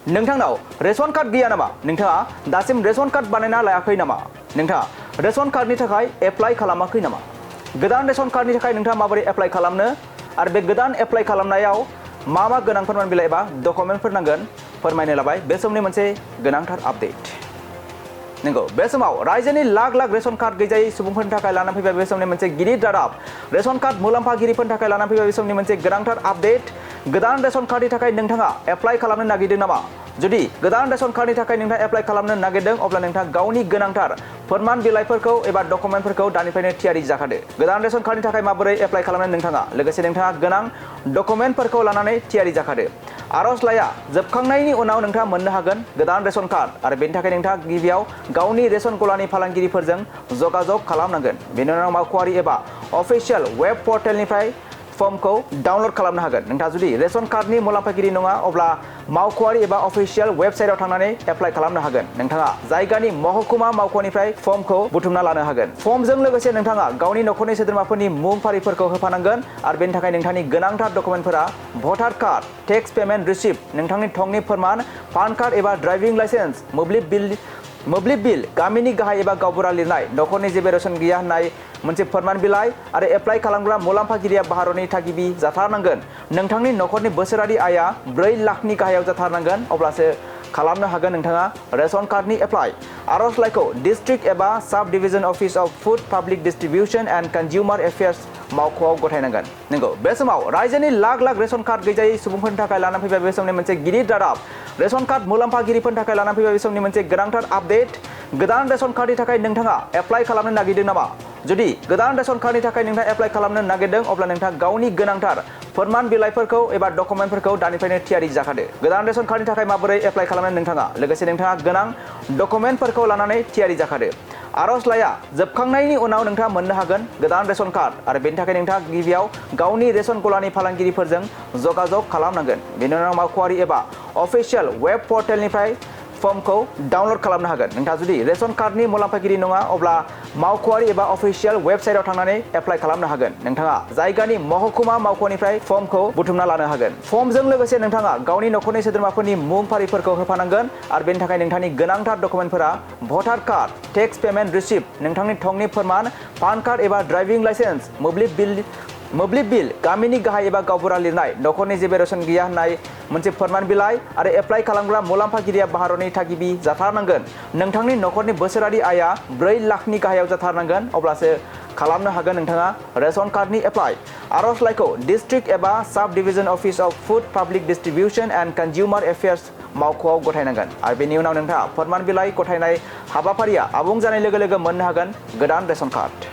नोंथांनाव ration card गैया नामा? नोंथाङा दासिम रेशन कार्ड बानायना लायाखै नामा? नोंथाङा रेशन कार्डनि थाखाय एप्लाइ खालामाखै नामा? गोदान रेशन कार्डनि थाखाय नोंथाङा माबोरै एप्लाइ खालामनो आरो बे गोदान एप्लाइ खालामनायाव मा गोनां फोरमान बिलाइ एबा डकुमेन्टफोर नांगोन फोरमायनो लाबाय बे समनि मोनसे गोनांथार आपडेट। नंगौ, बे समाव रायजोनि लाख लाख रेशन कार्ड गैजायै सुबुंफोरनि थाखाय लाना फैबाय बे समनि मोनसे गिदिर रादाब। रेशन कार्ड मुलाम्फागिरिफोरनि थाखाय लाना फैबाय बे समनि मोनसे गोनांथार आपडेट। गोदान रेशन कार्डनि थाखाय नोंथाङा एप्लाइ खालामनो नागिरदों नामा? जुदि गोदान रेशन कार्डनि थाखाय नोंथाङा एप्लाइ खालामनो नागिरदों अब्ला नोंथाङा गावनि गोनांथार फोरमान बिलाइफोरखौ एबा डकुमेन्टफोरखौ दानिफ्रायनो थियारि जाखादो। गोदान रेशन कार्डनि थाखाय माबोरै एप्लाइ खालामनो नोंथाङा लोगोसे नोंथाङा गोनां डकुमेन्टफोरखौ लानानै थियारि जाखादो। आर'जलाइया जोबखांनायनि उनाव नोंथाङा मोननो हागोन गोदान रेशन कार्ड आरो बेनि थाखाय नोंथाङा गिबियाव गावनि रेशन गलानि फालांगिरिफोरजों जगाजग खालामनांगोन। बेनि उनाव मावख'आरि एबा अफिसियेल वेब पर्टेलनिफ्राय फर्मखौ डाउनलड खालामनो हागोन। नोंथाङा जुदि रेशन कार्डनि मुलाम्फागिरि नङा अब्ला मावख'आरि एबा अफिसियेल वेबसाइटआव थांनानै एप्लाइ खालामनो हागोन। नोंथाङा जायगानि महकुमा मावख'निफ्राय फर्मखौ बुथुमना लानो हागोन। फर्मजों लोगोसे नोंथाङा गावनि न'खरनि सोद्रोमाफोरनि मुं फारिफोरखौ होफानांगोन आरो बेनि थाखाय नोंथांनि गोनांथार डकुमेन्टफोरा भटार कार्ड, टेक्स पेमेन्ट रिसिप्ट, नोंथांनि थंनि फोरमान, पान कार्ड एबा ड्राइभिं लाइसेन्स, मोब्लिब बिल, गामिनि गाहाय एबा गावबुरा लिरनाय, न'खरनि जेबो रेशन गैया होननाय मोनसे फोरमान बिलाइ आरो एप्लाइ खालामग्रा मुलाम्फागिरिया भारतनि थागिबि जाथारनांगोन। नोंथांनि न'खरनि बोसोरारि आयआ 4 लाखनि गाहायाव जाथारनांगोन अब्लासो खालामनो हागोन नोंथाङा रेशन कार्डनि एप्लाइ। आर'जलाइखौ डिस्ट्रिक्ट एबा sub division office of food public distribution and consumer affairs मावख'आव गथायनांगोन। नंगौ, बे समाव रायजोनि लाख लाख रेशन कार्ड गैजायै सुबुंफोरनि थाखाय लाना फैबाय बे समनि मोनसे गिदिर रादाब। रेशन कार्ड मुलाम्फागिरिफोरनि थाखाय लाना फैबाय बे समनि मोनसे गोनांथार आपडेट। गोदान रेशन कार्डनि थाखाय नोंथाङा एप्लाइ खालामनो नागिरदों नामा? जुदि गोदान रेशन कार्डनि थाखाय नोंथाङा एप्लाइ खालामनो नागिरदों अब्ला नोंथाङा गावनि गोनांथार फोरमान बिलाइफोरखौ एबा डकुमेन्टफोरखौ दानिफ्रायनो थियारि जाखादो। गोदान रेशन कार्डनि थाखाय माबोरै एप्लाइ खालामनो नोंथाङा लोगोसे नोंथाङा गोनां डकुमेन्टफोरखौ लानानै थियारि जाखादो। आर'जलाइया जोबखांनायनि उनाव नोंथाङा मोननो हागोन गोदान रेशन कार्ड आरो बेनि थाखाय नोंथाङा गिबियाव गावनि रेशन गलानि फालांगिरिफोरजों जगाजग खालामनांगोन। बेनि उनाव मावख'आरि एबा अफिसियेल वेब पर्टेलनिफ्राय फर्मखौ डाउनलड खालामनो हागोन। नोंथाङा जुदि रेशन कार्डनि मुलाम्फागिरि नङा अब्ला मावख'आरि एबा अफिसियेल वेबसाइटआव थांनानै एप्लाइ खालामनो हागोन। नोंथाङा जायगानि महकुमा मावख'निफ्राय फर्मखौ बुथुमना लानो हागोन। फर्मजों लोगोसे नोंथाङा गावनि न'खरनि सोद्रोमाफोरनि मुं फारिफोरखौ होफानांगोन आरो बेनि थाखाय नोंथांनि गोनांथार डकुमेन्टफोरा भटार कार्ड, टेक्स पेमेन्ट रिसिप्ट, नोंथांनि थंनि फोरमान, पान कार्ड एबा ड्राइभिं लाइसेन्स, मोब्लिब बिल, गामिनि गाहाय एबा गावबुरा लिरनाय, न'खरनि जेबो रेशन गैया होननाय मोनसे फोरमान बिलाइ आरो एप्लाइ खालामग्रा मुलाम्फागिरिया भारतनि थागिबि जाथारनांगोन। नोंथांनि न'खरनि बोसोरारि आयआ 4 लाखनि गाहायाव जाथारनांगोन अब्लासो खालामनो हागोन नोंथाङा रेशन कार्डनि एप्लाइ। आर'जलाइखौ डिस्ट्रिक्ट एबा sub division office of food public distribution and consumer affairs मावख'आव गथायनांगोन आरो बेनि उनाव नोंथाङा फोरमान बिलाइ गथायनाय हाबाफारिया आबुं जानाय लोगो लोगो मोननो हागोन गोदान रेशन कार्ड।